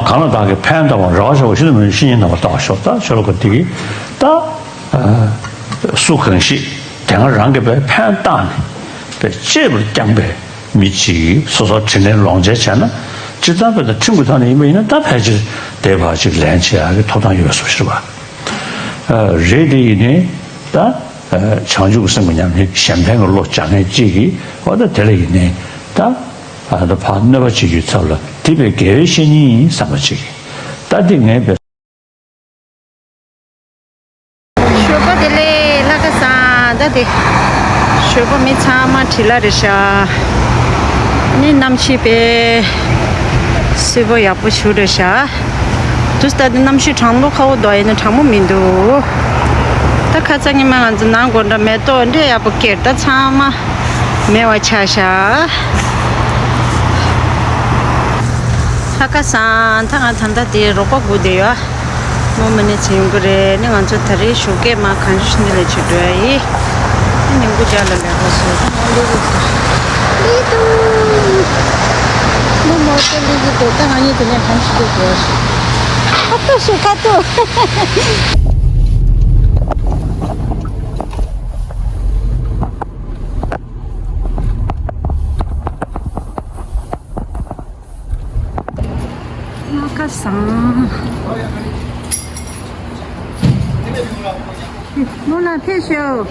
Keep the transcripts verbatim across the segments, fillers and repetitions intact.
གང་ལ་བདག་གིས་ཕན་བཏགས་པ། རེ་བ་བྱ་བ་ཤིན་ཏུ་མི་འདོར། བཤེས་གཉེན་རྣམ་པར་བལྟ་བར་ཤོག་ད་ཤོ་ལོ་ཀ་འདི་གིས་ད་སུ་གང་ཞིག་དེ་སྔ་རང་གིས་པའི་ཕན་བཏགས་ནས་པའི་གཅེས་པར་བསྐྱངས་པའི་མི་གཅིག་གིས་སོ་སོར་དྲིན་ལན་ལོག་འཇལ་བྱས་ན། སྤྱིར་བཏང་པའི་ད་ཁྲིམས་ཀྱི་ཐོག་ནས་ཡིན་པ་ཡིན་ན། ད་ཕལ་ཆེར་དེ་བར་ཅིག་ལན་བྱེད་ཡག་གི་ཐོབ་ཐང་ཡོད་སོ་ཞེས་པ་རེད། དེ་ཡིན་ནའི་ད་བྱང་ཆུབ་ཀྱི་སེམས་ཀྱི་ཉམས་ལེན། གཞན་ཕན་གྱི་བློ་སྦྱང་མཁན་གཅིག་གིས་འོ་ད་དེ་ལ་ཡིན་ནའི་ད་ཨ་ད་ཕར་གནོད་པ་བྱེད་རྒྱུའི་ཚབ་ལ་དེ་པའི་དགེ་བའི་བཤེས་གཉེན་ཡིན་བསམ་པ་གཅིག་གིས། ད་འདི་ངས་བས། ཞོགས་པ་བདེ་ལེགས། ལྷ་ཁ་སང་ད་དེ་ཞོགས་པ་མི་ཚང་མ་བྲེལ་བ་རེད་ཤག་ནི་གནམ་གཤིས་དཔེ་བསིལ་པོ་ཡག་པོ་ཞིག་རེད་ཤག་དུས་ད་དེ་གནམ་གཤིས་གྲང་མོ་ཁ་བོ་དོ་ཡིན་ན་གྲང་མོ་མི་འདུག་ད་ཁ་སང་ཉི་མ་ང་ཚོ་ནང་སྒོ་འགྲམ་མེ་ཏོག་འདྲ་ཡག་པོ་སྐྱེས། ད་ཚང་མ་མེད་པ་ཆགས་ཤག་ལྷ་ཁ་སང་ད་ང་ད་ལྟ་དེ་རོགས་པ་སྒུག་བསྡད་ཡོད། མོ་མ་ཎི་བྱེད་ཡོང་གི་རེད། ནི་ང་ཚོ་ད་རེས་ཞོགས་ཀས་མར་གངས་ཤུད་འདི་ལ་ཆུ་འགྲོ་ཡ་ཡིན། ནི་ཉིན་གུང་རྒྱབ་ལ་ལས་ཀ་བཟོས། ད་ང་ལུས་ཀྱི་འདུག་ལུས་འདུག་ལུས་མོ་ཏོ་ལུས་ཀྱི་འདུག་ད་ང་གཉིས་དེ་ནས་གངས་ཤུད་འདི་འགྲོ་ཤག་ཁ་ཏོ་ཤི་ཁ་ཏོ། ལྷ་ཁ་སང་། མོ་ལ་ཕེབས་ཤོག་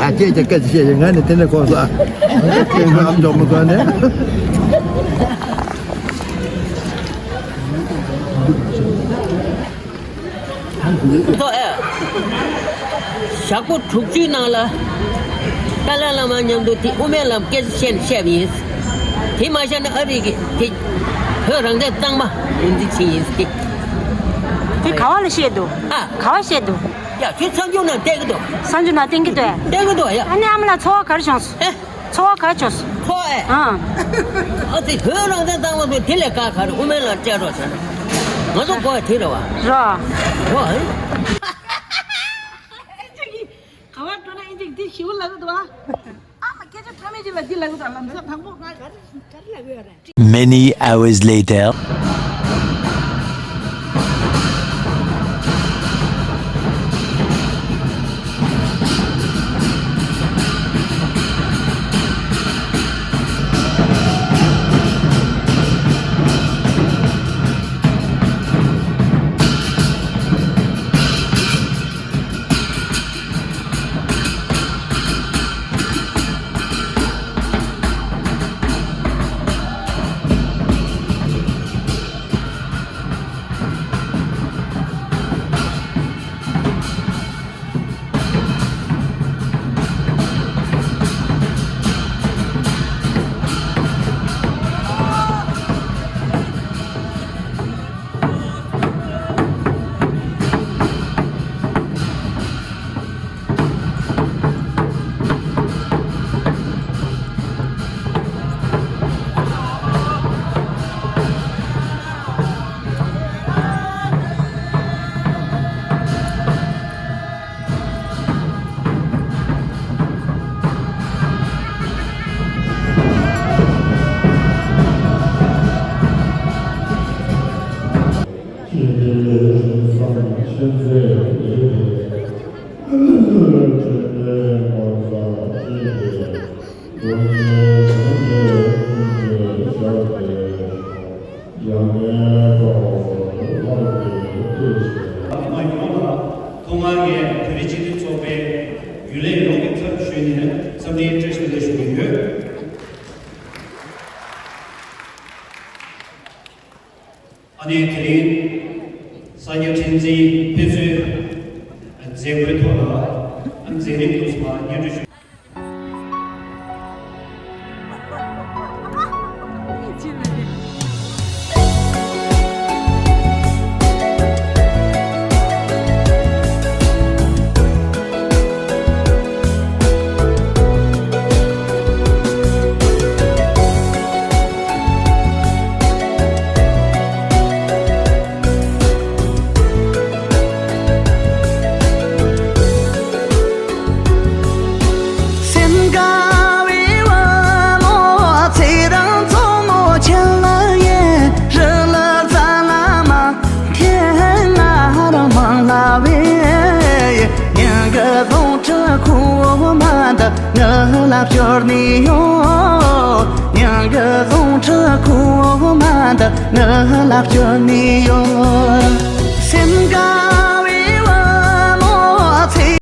ཨ་ཁྱེད་ཀྱི་སྐད་ཆ་བཤད་ཡིན། ང་ནི་དེ་ནས་གོ་ས། ཁྱེད་ང་ཨམ་ཅོག་མི་གོ་ནས། ཐོ་ཨེ། ཞག་པོ་དྲུག་ཅུའི་ནང་ལ་ཏཱ་ལའི་བླ་མ་མཉམ་དུ་དེ་དབུ་མའི་ལམ་སྐད་ཆ་བཤད་ནས་བཤད་པ་ཡིན། དེ་མ་བཤད་ན་ཨ་རི་གི་དེ་བོད་རང་བཙན་གཙང་མ་ངོས་འཛིན་བྱེད་ཡིན་ཟེར། དེ་ག་བ་ལ་བཤད་འདུག་ཨ། ག་བ་བཤད་འདུག་ཡ་ཁྱོད་གསར་འགྱུར་ནང་བལྟས་ཀྱི་འདུག་གསར་འགྱུར་ནང་བསྟན་གྱི་འདུག་བལྟས་ཀྱི་འདུག་ཡ། ཨ་ནི་ཨ་མ་ལགས་ཚོར་བ་ག་རེ་བྱུང་སོང་། ཨེ། ཚོར་བ་ག་རེ་བྱུང་སོང་། ཁོ་ཨེ། ཨ། ཨ་ཙི་བོད་རང་བཙན་གཙང་མ་བཟོ་དེ་ལས་ཀ་ག་རེ། དབུ་མའི་ལམ་སྤྲད་རོགས་བྱས་ན། ང་ཚོ་དགོས་པ་དེ་རེད་བ། རོ། རོ་ཨེ། ག་བ་འགྲོ་ན་ཨིན་ཅིག་འདི་ཞིའུ་ལ་གི་འདུག་ཨ། ཨ་མ་སྐད་ཆ་ཐོན་མེད་ཅིག་ལ་འདི་ལ་གི་འདུག་ལམ་སང་དང་པོ་ང་ག་རེ་ག་རེ་ལ་གི་ཡོད་རེད། Many hours later. མ་ཡོང་ལ་ཐོག་མར་ངས་བོད་རིགས་སྤྱི་མཐུན་ཚོགས་པའི་རྒྱུན་ལས་ཡོངས་ཀྱི་ཚབ་ཞུས་ནས་འཚམས་འདྲིའི་བཀྲ་ཤིས་བདེ་ལེགས་ཞུ་གི་ཡོད། ཨ་ནི་དེ་རིང་གསར་རྙིང་ཁྲི་འཛིན་ཕེབས་བསུའི་མཛད་སྒོའི་ཐོག་ལ་མཛད་རིམ་དུ་སོང་བ་སྙན་སྒྲོན་ཞུ། སེམས་དགའ་བའི་བུ་མོ་ཚེ་རིང་མཚོ་མོ་ཁྱེད་ལ་ཡིན། རི་ལ་རྩྭ་ལ་མ་ཐེ་ང་རང་མང་ལ་བས། སྙིང་གི་རྫོང་ཁྲི་ཁུག་མ་འདི་ངི་ལ་བསྐྱུར་ནས་ཡོང་། སྙིང་གི་རྫོང་ཁྲི་ཁུག་མ་འདི་ངི་ལ་བསྐྱུར་ནས་ཡོང་། སེམས་དགའ་